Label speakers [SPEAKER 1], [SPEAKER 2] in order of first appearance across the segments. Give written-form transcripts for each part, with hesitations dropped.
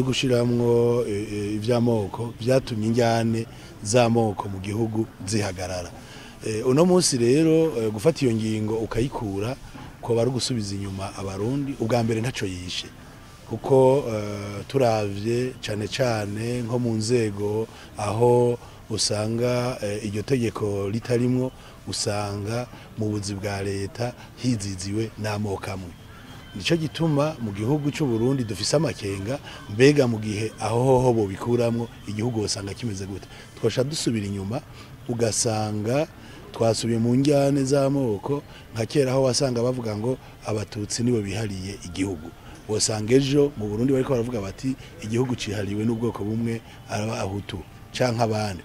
[SPEAKER 1] zo gushiramwo ivy'amoko vyatumye injyane z'amoko mu gihugu zihagarara. Uno munsi rero gufata iyo ngingo ukayikura ko bari gusubiza inyuma abarundi, ubwa mbere ntaco yishe, kuko turavye cane cane nko mu nzego aho usanga iryo tegeko ritarimwo, usanga mu buzi bwa leta hiziziwe n'amoko amwe. Nico gituma mu gihugu cy'u Burundi dufise amakenga, mbega mu gihe aho hoho bobikuramwo igihugu usanga kimeze gute? Twasha dusubira inyuma ugasanga twasubiye mu njyane z'amoko nka kera, aho wasanga bavuga ngo abatutsi nibo bihariye igihugu. Wasanga ejo mu Burundi bariko baravuga bati igihugu cihariwe n'ubwoko bumwe, araba ahutu canke abandi.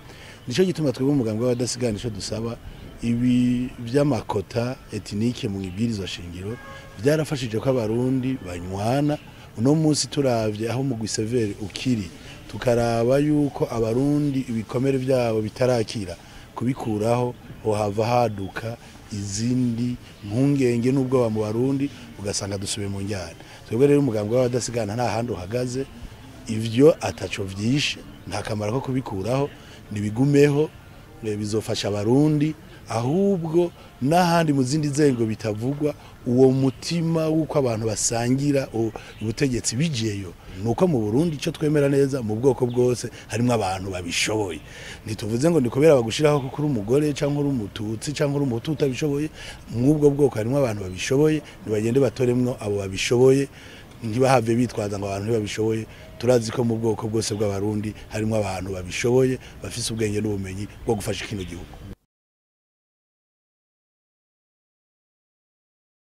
[SPEAKER 1] Nico gituma twebwe umugambi w'abadasigana nico dusaba, ibi vy'amakota ethnique mu ibwirizwa shingiro byarafashije ko abarundi banywana. Uno munsi turavye aho mugwi severe ukiri, tukaraba yuko abarundi ibikomere vyabo bitarakira, kubikuraho hohava haduka izindi mpungenge n'ubwoba mu barundi, ugasanga dusubiye mu njyana. Twebwe rero umugambi w'abadasigana nta handi uhagaze, ivyo ataco vyishe, nta kamaro ko kubikuraho, nibigumeho, bizofasha abarundi. Ahubwo n'ahandi mu zindi nzego bitavugwa, uwo mutima w'uko abantu basangira ubutegetsi bijeyo. Nuko mu Burundi ico twemera neza, mu bwoko bwose harimo abantu babishoboye. Ntituvuze ngo ni kubera bagushiraho kuko uri umugore canke uri umututsi canke uri umuhutu utabishoboye. Mw'ubwo bwoko harimo abantu babishoboye, nibagende batoremwo abo babishoboye, ntibahave bitwaza ngo abantu ntibabishoboye. Turazi ko mu bwoko bwose bw'abarundi harimo abantu babishoboye, bafise ubwenge n'ubumenyi bwo gufasha kino gihugu.